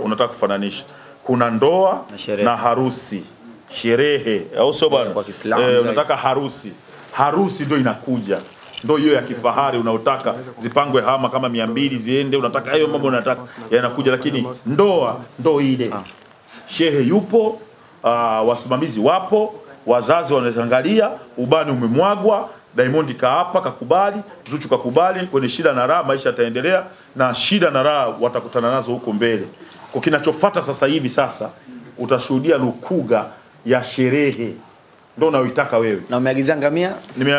Unataka kufananisha. Kuna ndoa na harusi. Sherehe, au sio bwana? Unataka harusi. Harusi ndio inakuja. Ndio hiyo ya kifahari unaotaka zipangwe hama kama 200 ziende, unataka hayo mambo unataka yanakuja, lakini ndoa ndo ile. Shehe yupo, wasimamizi wapo, wazazi wanaangalia, ubani umemwagwa, Diamond kaapa kakubali, Zuchu kakubali, kwenye shida na raha maisha yataendelea, na shida na raha watakutana nazo huko mbele. Kwa kinachofuata sasa hivi sasa utashuhudia lukuga ya sherehe. Ndio unaoitaka wewe. Na umeagiza ngamia?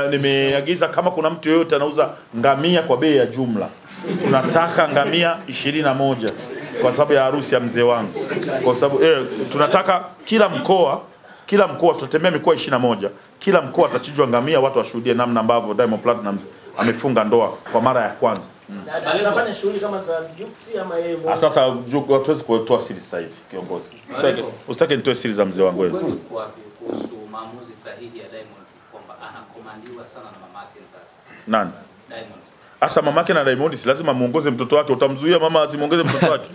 Nimeagiza kama kuna mtu yeyote anauza ngamia kwa bei ya jumla. Tunataka ngamia 21 kwa sababu ya harusi ya mzee wangu. Kwa sababu tunataka kila mkoa tutatembea mikoa 21. Kila mkoa atachinjwa ngamia, watu washuhudie namna ambavyo Diamond Platnumz amefunga ndoa kwa mara ya kwanza. Anafanya shughuli kama za Juksi ama yeye mwenyewe? Sasa hatuwezi kutoa siri sasa hivi kiongozi. Usitake nitoe siri za mzee wangu wewe. Kuhusu maamuzi sahihi ya Diamond kwamba anakomandiwa sana na mamake mzazi. Nani? Diamond. Asa mamake na Diamond si lazima muongoze mtoto wake, utamzuia mama asimuongoze mtoto wake?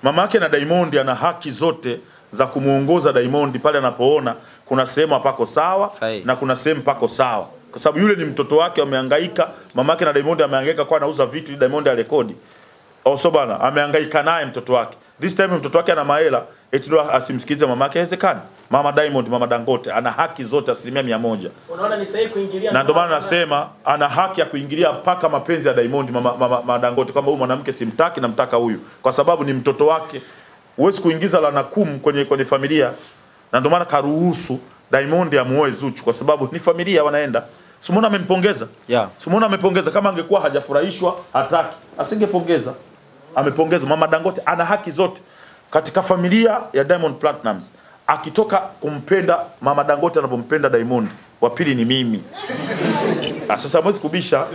Mamake na Diamond ana haki zote za kumuongoza Diamond pale anapoona kuna sehemu hapako sawa na kuna sehemu pako sawa. Kwa sababu yule ni mtoto wake, amehangaika. Mamake na Diamond amehangaika kwa anauza vitu ili Diamond arekodi. Also bana amehangaika naye mtoto wake. This time mtoto wake ana mahela, eti ndo asimsikize mamake, haiwezekani. Mama Diamond, mama Dangote ana haki zote 100%. Unaona ni sahihi kuingilia? Na ndio maana nasema ana haki ya kuingilia mpaka mapenzi ya Diamond, mama Dangote, kama huyu mwanamke simtaki namtaka huyu, kwa sababu ni mtoto wake. Huwezi kuingiza laana kumu kwenye familia. Na ndio maana karuhusu Diamond amuoe Zuchu kwa sababu ni familia wanaenda. Simona amempongeza. Yeah. Simona amepongeza, kama angekuwa hajafurahishwa hataki, asingepongeza. Amepongeza. Mama Dangote ana haki zote katika familia ya Diamond Platnumz. Akitoka kumpenda Mama Dangote anapompenda Diamond, wa pili ni mimi. Sasa mwezi kubisha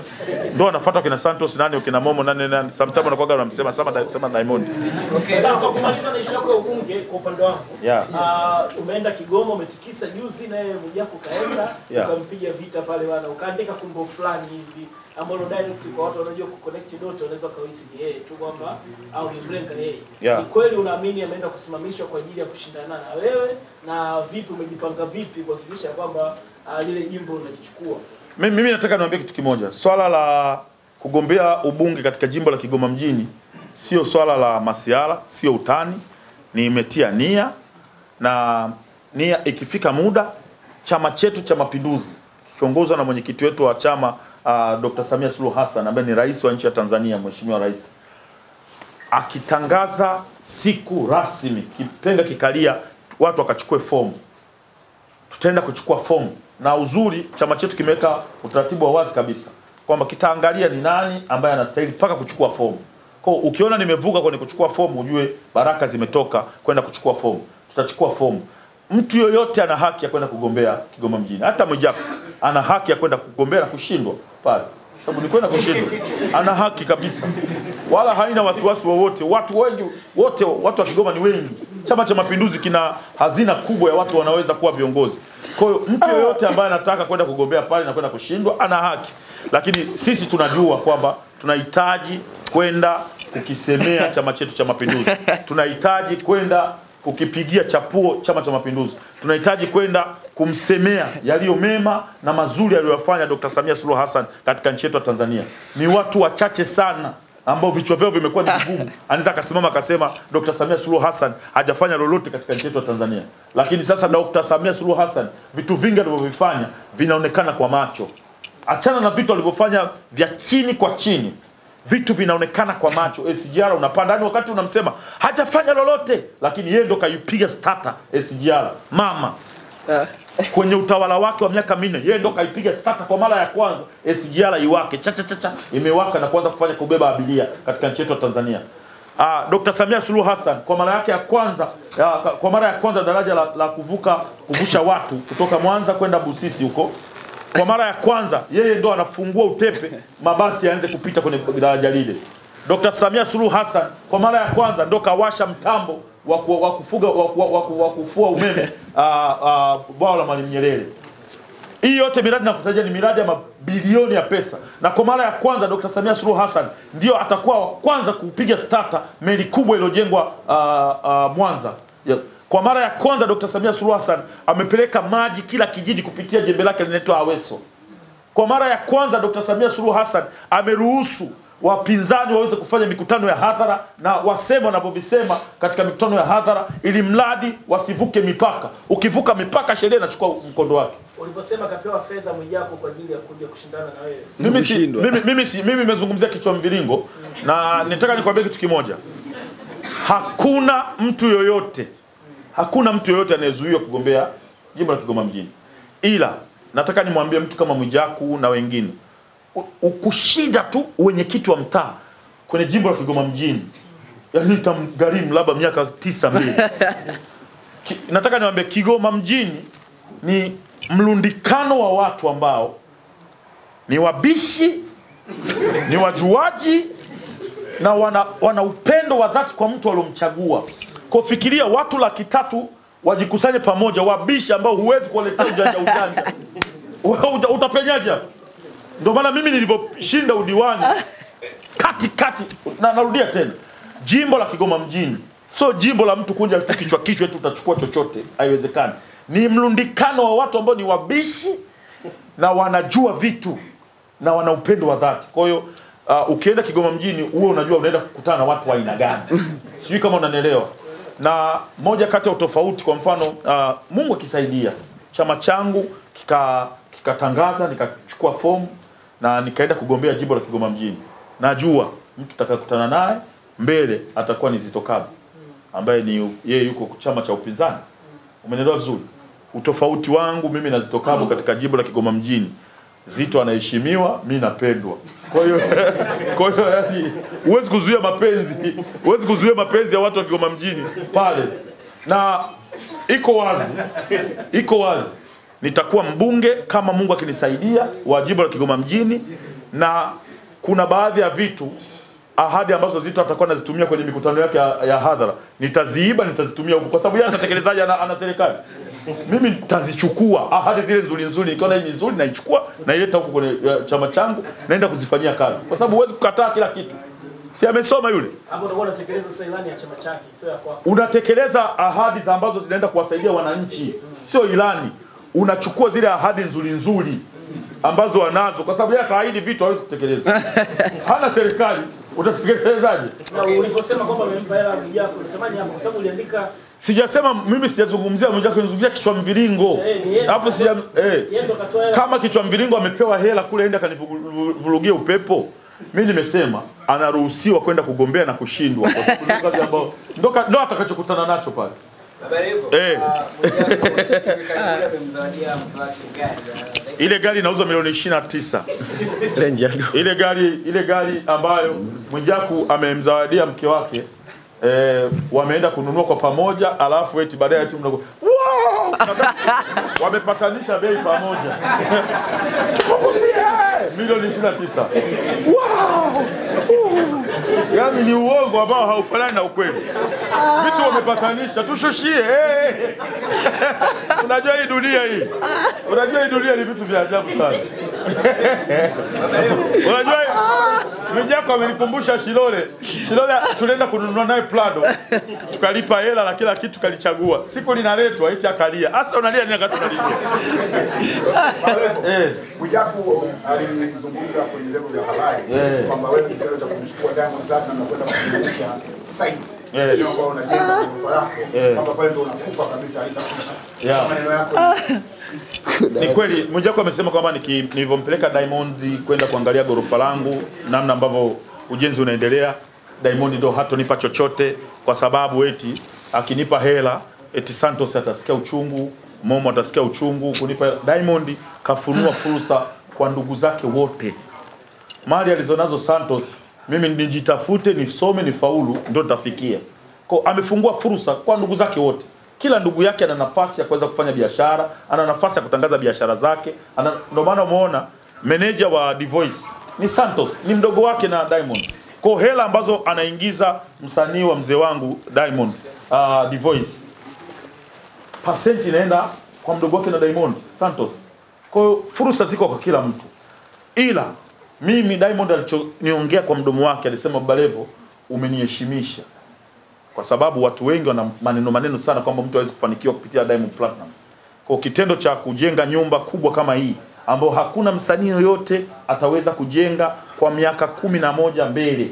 ndio anafuata kina Santos nani kina Momo nani nani, sometimes anakuwa anamsema sema Diamond. Okay. Sasa kwa kumaliza na issue yako ya ubunge kwa upande wangu. Yeah. Umeenda Kigoma umetikisa juzi na yeye Mwijaku kaenda, ukampiga vita pale bwana, ukaandika fumbo fulani hivi ambalo direct kwa watu wanajua ku connect dot wanaweza kuhisi ni yeye tu kwamba au ni mlenga yeye. Yeah. Ni kweli unaamini ameenda kusimamishwa kwa ajili ya kushindana na wewe, na vipi umejipanga vipi kuhakikisha kwamba lile jimbo unalichukua? Mimi nataka niwaambie kitu kimoja. Swala la kugombea ubunge katika jimbo la Kigoma mjini sio swala la masiara, sio utani. Nimetia nia, na nia ikifika muda chama chetu cha Mapinduzi kiongozwa na mwenyekiti wetu wa chama Dr. Samia Suluhu Hassan ambaye ni rais wa nchi ya Tanzania, mheshimiwa rais, akitangaza siku rasmi kipenga kikalia, watu wakachukue fomu. Tutaenda kuchukua fomu. Na uzuri chama chetu kimeweka utaratibu wa wazi kabisa kwamba kitaangalia ni nani ambaye anastahili mpaka kuchukua fomu. Kwa hiyo ukiona nimevuka kwenye kuchukua fomu ujue baraka zimetoka kwenda kuchukua fomu. Tutachukua fomu. Mtu yoyote ana haki ya kwenda kugombea Kigoma mjini. Hata Mwijaku ana haki ya kwenda kugombea na kushindwa pale. Sababu ni kwenda kushindwa. Ana haki kabisa. Wala haina wasiwasi wowote. Watu wengi wote, watu wa Kigoma ni wengi. Chama cha Mapinduzi kina hazina kubwa ya watu wanaweza kuwa viongozi. Kwa hiyo mtu yoyote ambaye anataka kwenda kugombea pale na kwenda kushindwa ana haki. Lakini sisi tunajua kwamba tunahitaji kwenda kukisemea chama chetu cha Mapinduzi. Tunahitaji kwenda kukipigia chapuo Chama cha Mapinduzi. Tunahitaji kwenda kumsemea yaliyo mema na mazuri aliyofanya Dr. Samia Suluhu Hassan katika nchi yetu ya Tanzania. Ni watu wachache sana ambao vichwa vyao vimekuwa ni vigumu. Anaweza akasimama akasema Dr. Samia Suluhu Hassan hajafanya lolote katika nchi yetu ya Tanzania. Lakini sasa Dr. Samia Suluhu Hassan vitu vingi alivyovifanya vinaonekana kwa macho. Achana na vitu alivyofanya vya chini kwa chini. Vitu vinaonekana kwa macho. SGR unapanda, yani wakati unamsema hajafanya lolote, lakini yeye ndo kaipiga starter SGR. Mama kwenye utawala wake wa miaka 4 yeye ndo kaipiga starter kwa mara ya kwanza SGR iwake cha cha cha cha, imewaka na kuanza kufanya kubeba abiria katika nchi yetu ya Tanzania. Dr. Samia Suluhu Hassan kwa mara yake ya kwanza, kwa mara ya kwanza daraja la kuvuka kuvusha watu kutoka Mwanza kwenda Busisi huko, kwa mara ya kwanza yeye ndo anafungua utepe mabasi yaanze kupita kwenye daraja lile. Dr. Samia Suluhu Hassan kwa mara ya kwanza ndo kawasha mtambo wa kufuga wa kufua umeme bwawa la Mwalimu Nyerere. Hii yote miradi nakutajia ni miradi ya mabilioni ya pesa. Na kwa mara ya kwanza Dr. Samia Suluhu Hassan ndio atakuwa wa kwanza kupiga starter meli kubwa iliyojengwa Mwanza. Kwa mara ya kwanza Dr. Samia Suluhu Hassan amepeleka maji kila kijiji kupitia jembe lake linaitwa Aweso. Kwa mara ya kwanza Dr. Samia Suluhu Hassan ameruhusu wapinzani waweze kufanya mikutano ya hadhara na waseme wanapovisema katika mikutano ya hadhara, ili mradi wasivuke mipaka. Ukivuka mipaka sheria inachukua mkondo wake. Uliposema kapewa fedha Mwijaku kwa ajili ya kuja kushindana na wewe. Mimi nimezungumzia kichwa mviringo na nitaka nikwambie kitu kimoja. Hakuna mtu yoyote, hakuna mtu yoyote anayezuiwa kugombea jimbo la Kigoma mjini. Ila nataka nimwambie mtu kama Mwijaku na wengine, ukushinda tu wenyekiti wa mtaa kwenye jimbo la Kigoma mjini, yaani itamgharimu labda miaka 9 mbele. Nataka niwaambie Kigoma mjini ni mlundikano wa watu ambao ni wabishi, ni wajuaji na wana upendo wa dhati kwa mtu aliyomchagua. Kwa fikiria watu 300,000 wajikusanye pamoja, wabishi ambao huwezi kuwaletea ujanja ujanja. Utapenyaje hapo? Ndio maana mimi nilivyoshinda udiwani kati na narudia tena, jimbo la Kigoma mjini sio jimbo la mtu kunja kichwa kichwa tu utachukua chochote, haiwezekani. Ni mlundikano wa watu ambao ni wabishi na wanajua vitu na wana upendo wa dhati. Kwa hiyo ukienda Kigoma mjini uwe unajua unaenda kukutana na watu wa aina gani. Sijui kama unanielewa. Na moja kati ya utofauti, kwa mfano Mungu akisaidia chama changu kikatangaza, nikachukua fomu na nikaenda kugombea jimbo la Kigoma mjini, najua mtu atakayekutana naye mbele atakuwa ni Zitto Kabwe ambaye ni yeye yuko chama cha upinzani. Umeelewa vizuri? Utofauti wangu mimi na Zitto Kabwe katika jimbo la Kigoma mjini, Zitto anaheshimiwa, mimi napendwa. Kwa hiyo yani huwezi kuzuia mapenzi, huwezi kuzuia mapenzi ya watu wa Kigoma mjini pale. Na iko wazi, iko wazi, nitakuwa mbunge kama Mungu akinisaidia wa jimbo la Kigoma mjini. Na kuna baadhi ya vitu, ahadi ambazo Zitto atakuwa anazitumia kwenye mikutano yake ya hadhara, nitaziiba, nitazitumia huko, kwa sababu yeye anatekelezaje, ana serikali. Mimi nitazichukua ahadi zile nzuri nzuri, nikiona hii nzuri naichukua naileta huko kwenye chama changu, naenda kuzifanyia kazi, kwa sababu huwezi kukataa kila kitu. Si amesoma yule? Hapo utakuwa unatekeleza sasa ilani ya chama chake, sio ya kwako. Unatekeleza ahadi za ambazo zinaenda kuwasaidia wananchi, sio ilani. Unachukua zile ahadi nzuri nzuri ambazo wanazo, kwa sababu yeye kaahidi vitu hawezi kutekeleza. Hana serikali, utatekelezaje? Na uliposema kwamba amempa hela Mwijaku, natamani hapo kwa sababu uliandika. Sijasema mimi, sijazungumzia Mwijaku, nizungumzia kichwa mviringo. Alafu sija kama kichwa mviringo amepewa hela kule enda kanivurugie upepo. Mimi nimesema anaruhusiwa kwenda kugombea na kushindwa, kwa sababu kazi ambayo ndo atakachokutana nacho pale. Ile gari inauzwa milioni 29. Ile gari ambayo Mwijaku amemzawadia mke wake, wameenda kununua kwa pamoja, alafu eti baadaye eti mnago wow, wamepatanisha bei pamoja. Milioni 29. Wow! Yaani ni uongo ambao haufanani na ukweli. Vitu wamepatanisha, tushushie. Unajua hii dunia hii. Unajua hii dunia ni vitu vya ajabu sana. Unajua Mwijaku amenikumbusha Shilole. Shilole tulienda kununua naye Prado. Tukalipa hela na kila kitu tukalichagua. Siku linaletwa eti akalia. Sasa unalia nini wakati unalipia? Mwijaku alizungumza kwenye vyombo vya habari kwamba wewe kitendo cha kumchukua Diamond Platnumz na kwenda kumrudisha site hiyo ambayo unajenga kwa lako, kwamba pale ndio unakufa kabisa, alitakufa. Maneno yako ni kweli. Mwijaku amesema kwamba nilivyompeleka Diamond kwenda kuangalia gorofa langu namna ambavyo ujenzi unaendelea, Diamond ndio hatonipa chochote kwa sababu eti akinipa hela eti Santos atasikia uchungu, Momo atasikia uchungu kunipa. Diamond kafunua fursa kwa ndugu zake wote. Mali alizonazo Santos, mimi nijitafute, nisome, nifaulu ndio nitafikia. Kwa amefungua fursa kwa ndugu zake wote. Kila ndugu yake ana nafasi ya kuweza kufanya biashara, ana nafasi ya kutangaza biashara zake. Ndio maana umeona manager wa The Voice ni Santos, ni mdogo wake na Diamond. Kwa hela ambazo anaingiza msanii wa mzee wangu Diamond, The Voice, percent inaenda kwa mdogo wake na Diamond, Santos. Kwa hiyo fursa ziko kwa kila mtu. Ila mimi Diamond alichoniongea kwa mdomo wake alisema, Baba Levo umeniheshimisha. Kwa sababu watu wengi wana maneno sana kwamba mtu hawezi kufanikiwa kupitia Diamond Platnumz. Kwa kitendo cha kujenga nyumba kubwa kama hii ambayo hakuna msanii yoyote ataweza kujenga kwa miaka 11 mbele.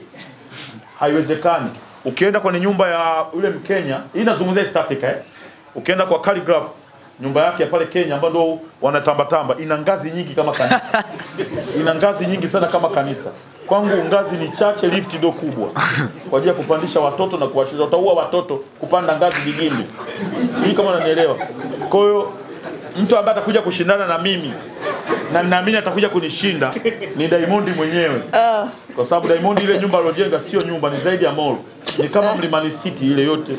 Haiwezekani. Ukienda kwenye nyumba ya yule Mkenya, hii nazungumzia East Africa Ukienda kwa Calligraph, nyumba yake ya pale Kenya ambayo ndio wanatamba tamba, ina ngazi nyingi kama kanisa. Ina ngazi nyingi sana kama kanisa. Kwangu ngazi ni chache, lift ndio kubwa. Kwa ajili ya kupandisha watoto na kuwashusha. Utaua watoto kupanda ngazi jijini. Sijui kama unanielewa. Kwa hiyo mtu ambaye atakuja kushindana na mimi na ninaamini atakuja kunishinda ni Diamond mwenyewe. Kwa sababu Diamond ile nyumba aliyojenga sio nyumba, ni zaidi ya mall. Ni kama Mlimani City ile yote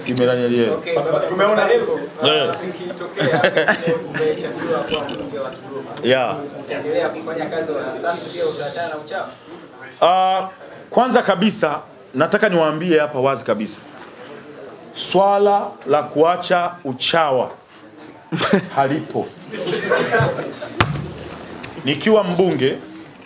imelanyeliwa. Okay, tumeona leo ikitokea umechaguliwa kwa mbunge wa Kigoma. Yeah. Utaendelea kufanya kazi na sasa pia utaachana na uchafu? Kwanza kabisa nataka niwaambie hapa wazi kabisa. Swala la kuacha uchawa halipo. Nikiwa mbunge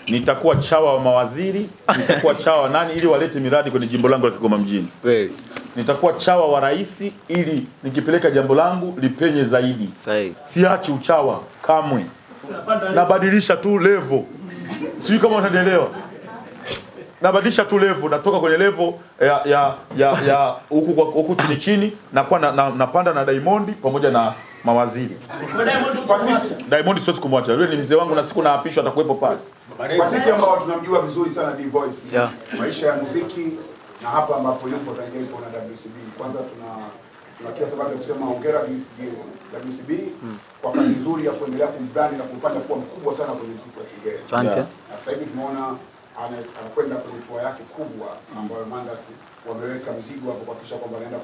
nitakuwa chawa wa mawaziri, nitakuwa chawa wa nani ili walete miradi kwenye jimbo langu la Kigoma mjini. Kweli. Nitakuwa chawa wa rais ili nikipeleka jambo langu lipenye zaidi. Sahihi. Siachi uchawa kamwe. Nabadilisha tu level. Sijui kama unanielewa. Nabadilisha tu level, natoka kwenye level ya huku huku chini chini na kwa napanda na Diamond pamoja na mawaziri. Kwa sisi Diamond siwezi kumwacha. Yule ni mzee wangu na siku naapishwa atakuwepo pale. Kwa sisi ambao tunamjua vizuri sana D-Voice, maisha ya muziki na hapa ambapo yupo tangia ipo na WCB. Kwanza tuna kila sababu ya kusema hongera WCB kwa kazi nzuri ya kuendelea kumbrand na kumpanda kuwa mkubwa sana kwenye muziki wa Singeli. Asante. Na sasa hivi tumeona anakwenda kwenye tour yake kubwa ambayo Mandas wameweka mzigo hapo kuhakikisha kwamba anaenda